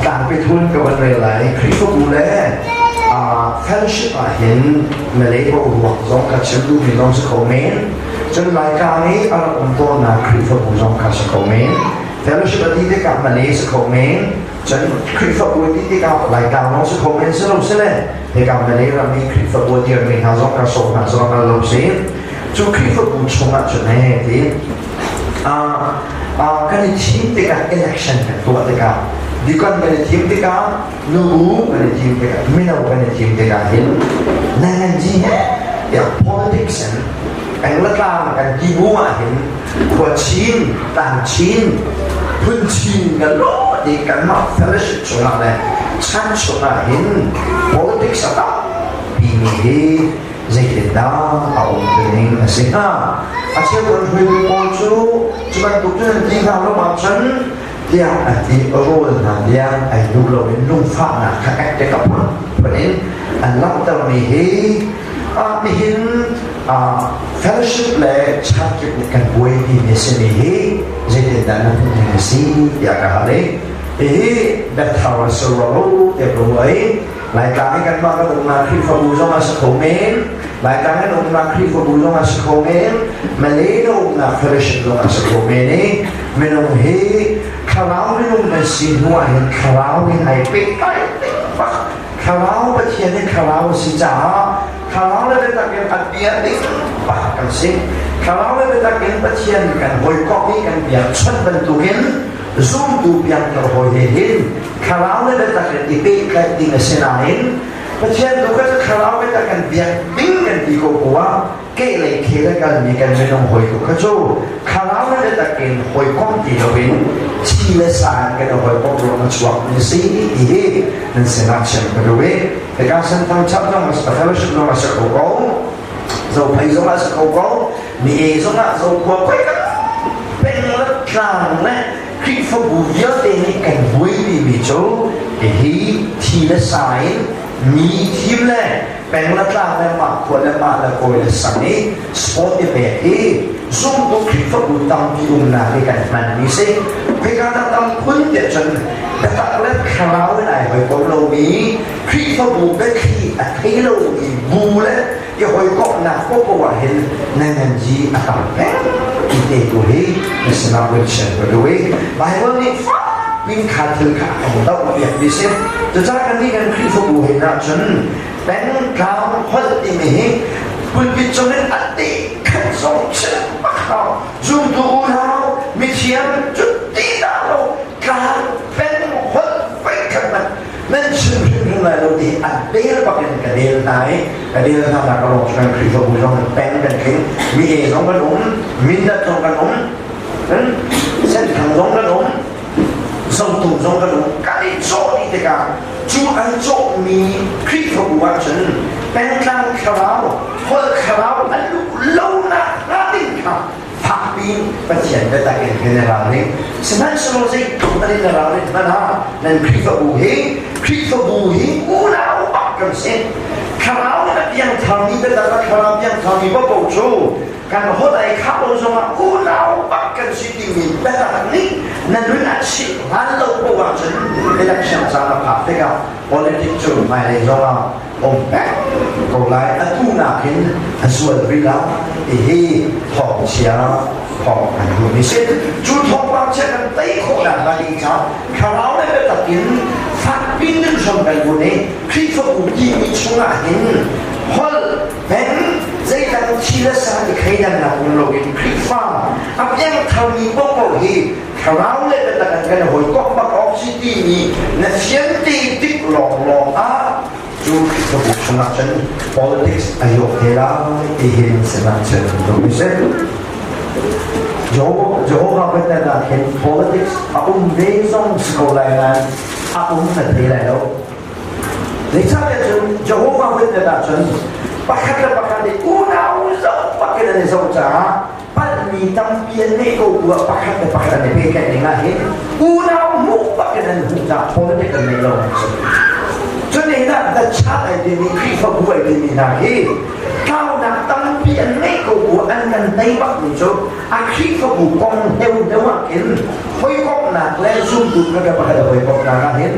Tlangpi thun ka van rel lai. Khrihfabu le fellowship ah hin Malay boruak zong ka chim duhmi zong si kho men. Cun Laitlang i a rak um tawnnak Khrihfabu zong kha si kho men. Fellowship a ti tikah Malay si kho men. Cun Khrihfabu a ti tikah Laitlang zong si kho men si lo si le hika Malay ram i Khrihfabu a dirmi hna zong ka sawm hna zong al lo si. Cu Khrihfabu chungah cun he ti kan i thim tikah, election kan tuah tikah, deacon kan i thim tikah, nubu kan i thim tikah, mino kan i thim tikah hin nanganji he tiah politics in penglatlang kan ti bu ah hin khua chin tlang chin phun chin kan lo ti kanmah fellowship chungah le chan chungah hin politics a tam timi hi zeitindah a um ning a si hnga? A cheu kan hruaitu pawl cu cu bantuk cun an ti hna lo ahcun tiah an ti. Rawl hna tiang ai duh loin lungfahnak kha ek te ka phun phun in an langhtermi hi nihin fellowship le chatkip nih kan buaipi mi simi hi zeitindah na hmuh ning a si tiah ka hal i hihi biathar a si rua lo tiah ka ruah i Laitlang i kanmah kan umnak Khrihfabu zong a si kho men. Laitlang kan umnak Khrihfabu zong a si kho men. Malay na umnak fellowship zong a si kho men i minung hi thlarau minung kan si hnu ah hin thlarau in ai pehtlai bak. Thlarau Pathian in thlarau a si caah thlarau le biatak in a bia ding bak kan si. Thlarau le biatak in Pathian kan hawikomh i kan bia chawnh bantukin zumtu piangthar hawi he hin thlarau le biatak in i pehtlaih ding a si nain Pathian tu kha cu thlarau biatak kan biak ding kan ti ko ko ah kehlei khel a kalmi kan minung hawi tu kha cu thlarau le biatak in hawikom ti loin thi le sa in kan i hawikom ruang a chuak mi si ti hi nan sinah chim ka duh i hika senthang chap zong a fellowship zong a si kho ko, Zophei zong ah si kho ko, mi e zong ah, Zokhua khoi ka peng le tlang le Khrihfabu vialte nih kan buaipi mi cu hihi thi le sa in mi thim le peng le tlang le mah khua le mah le kawi le sang i sport i pek hi zumtu Khrihfabu tampi umnak hi kan hman mi si. Khika ta tam phun tiah cun biatak le thlarau in ai hoi ko lomi Khrihfabu biathli a thei lomi bu le i hawikomhnak popoh ah hin na nganji a tam peng ti te tu hi na sinah vun share ka duh i Bible nih fak pin kha thil kha a kan doh piak mi si. Cucaah kan nih kan Khrihfabu he nah cun pengtlang holh timi hi pulpit cungin a te khat zong chim bak hau, zumtu unau mithiam cu ti dah lo, tlang peng holh voi khat hmanh nan chim hrimhrim lai lo ti an bel bak in ka del hna i ka del hna nak a lawng kan Khrihfabu zong peng kan tling, mi e zong kan um, Mindat zong kan um, Senthang zong kan um, Zotung zong kan um. Kan i cawh dih tikah cu an cawhmi Khrihfabu ahcun pengtlang thlarau, holh thlarau an luh lonak hnga ding kha fakpi Pathian biatak in kan i ralring. Sihmanhsehlaw zeitluk nan in ralrin hmanh ah nan Khrihfabu hi Khrihfabu hi unau bak kan si. Thlarau nih a piangtharmi biatak a thlarau piangtharmi paoh cu kan holh ai khah lo zongah unau bak kan si timi biatak nih na nun a chih hlan lo paoh ahcun election caan a phak tikah politics cu hmailei zongah um peng ko lai. Atu nakin a zual rih lai ti hi thawngchia thawng kan duhmi si. Cu thawngpang chia kan tei khawh nak hnga ding caah thlarau le biatak in fakpi nun hram kan bun i Khrihfabu timi chungah hin holh peng zeidang thi le sa i thleidannak um loin Khrihfa a piangtharmi paohpaoh hi thlarau le biatak in kan hawikomh bak awk si timi na fian te tik lawnglawng ah cu Khrihfabu chungah cun politics a yok te lai ti hin sinah cun rum si. Jehovah Witness ah khin politics a um ve zong si ko lai nain a um na thei lai lo. Zeicahtiah cun Jehovah Witness ah cun pakhat le pakhat nih unau zoh bakin an i zoh caah palhmi tampi an ngeih ko bu ah pakhat le pakhat an i pehtlaih ning ah hin unau hmuh bakin an hmuh caah politic an ngei lo an si. Cun nihin ah the church ai timi, Khrihfabu ai timi hna hi tlaunak tampi an ngeih ko bu an kan tei bakmi cu a Khrihfabu kong heu deuh ah khin hawikomhnak le zumtu pakhat le pakhat a hawikomhnak ah hin.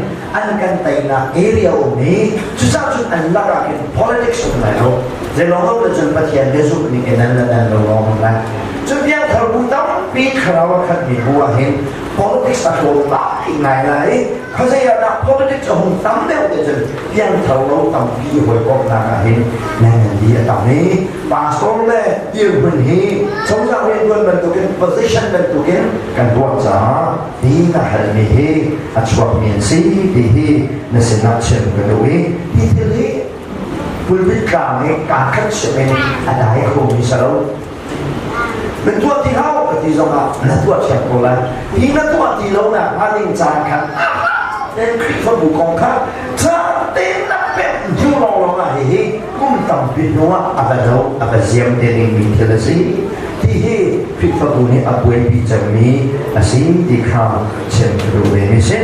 kan teinak area um i cucaah cun an lakah khin politics um lai lo. Zeilawng lo le cun Pathian biazumh ning in nan nan lo lawng um lai. Cun piangthar bu tampi thlarau a khatmi bu ah hin politics a hlawl ngai ngai lai i khuazei ah dah politics a hung tam deuh te cun piangthar lo tampi hawikomhnak ah hin nangan a tam i pastor le dirhmun hi cozah riantuan bantukin position bantukin kan ruah caah hi na halmi hi a chuakmi an si ti hi na sinah chim ka duh i hi thil hi pulpit tlang i kaa khat sim in a dai khomi si lo. Na tuah ti hau ka ti zongah na tuah thiam ko lai. Hi na tuah ti lo nak hnga ding caan khan then Khrihfabu kong kha caan tein na pemh hnu lawnglawng ah hihi kum tampi hnu ah a va do a va ziam te dingmi thil a si. Ti hi Khrihfabu nih a buaipi cemmi a si ti kha chim ka duh ve mi si.